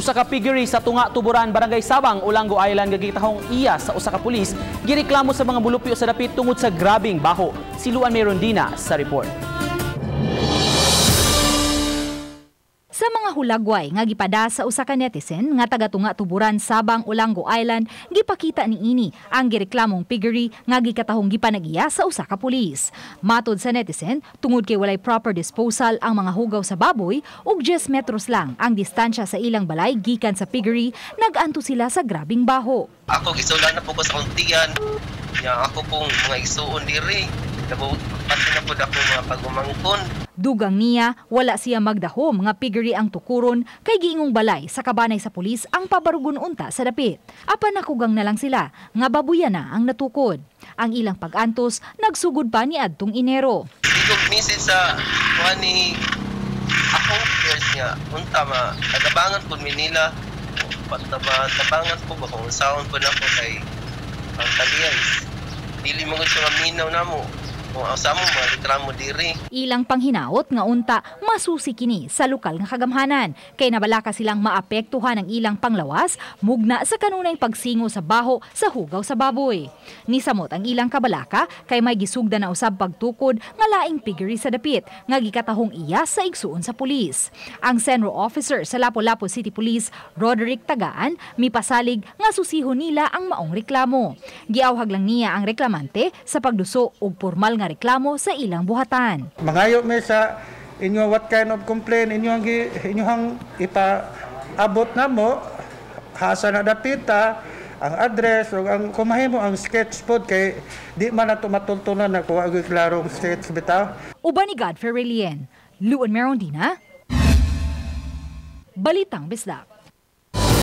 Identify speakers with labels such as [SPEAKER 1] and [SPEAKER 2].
[SPEAKER 1] Usa ka piggery sa Tunga, Tuburan, Barangay Sabang, Olango Island nga gitahong iya sa usa ka pulis, gireklamo sa mga mulupyo sa dapit tungod sa grabing baho. Si Luan Merondina sa report.
[SPEAKER 2] Sa mga hulagway nga gipada sa usa ka netizen nga taga Tunga, Tuburan, Sabang, Olango Island, gipakita niini ang gireklamong piggery nga gikatahong gipanag-iya sa usa ka pulis. Matod sa netizen, tungod kay walay proper disposal ang mga hugaw sa baboy ug 10 metros lang ang distansya sa ilang balay gikan sa piggery, nag-anto sila sa grabing baho.
[SPEAKER 3] Ako gisula na po ko sa akong tiyan. Nya ako pong mga igsuon diri. Pati na po ako mga pagumangkon.
[SPEAKER 2] Dugang niya, wala siya magdahom nga piggery ang tukuron kay giingong balay sa kabanay sa pulis ang pabarugon unta sa dapit. Apan nakugang na lang sila nga babuya na ang natukod. Ang ilang pag-antos nagsugod pa ni adtong Enero.
[SPEAKER 3] Sigog message sa kuha ni akong peers nga unta ma tagabangan po Manila. Tabangan po ba kung unsaon po nako kay ang taliya is dili mo gud siya maminaw namo. Kung asa mo mga reklamo diri.
[SPEAKER 2] Ilang panghinaot nga unta masusi kini sa lokal nga kagamhanan kay nabalaka silang maapektuhan ang ilang panglawas mugna sa kanunay pagsingo sa baho sa hugaw sa baboy. Nisamot ang ilang kabalaka kay may gisugda na usab pagtukod nga laing piggery sa dapit nga gikatahong iya sa igsuon sa pulis. Ang Senro officer sa Lapu-Lapu City Police, Roderick Tagaan, mipasalig nga susihon nila ang maong reklamo. Giawhag lang niya ang reklamante sa pagduso og formal nga reklamo sa ilang buhatan.
[SPEAKER 4] Mangayo mi sa inyo what kind of complaint inyo inyong ipaabot namo, hasa na dapita ang address o ang kumahimo ang sketch pod kay di man nato matultunan na kuha og klarong sketch bitaw.
[SPEAKER 2] Uban ni Godfrey Relien, Luan Merondina, Balitang Bisdak.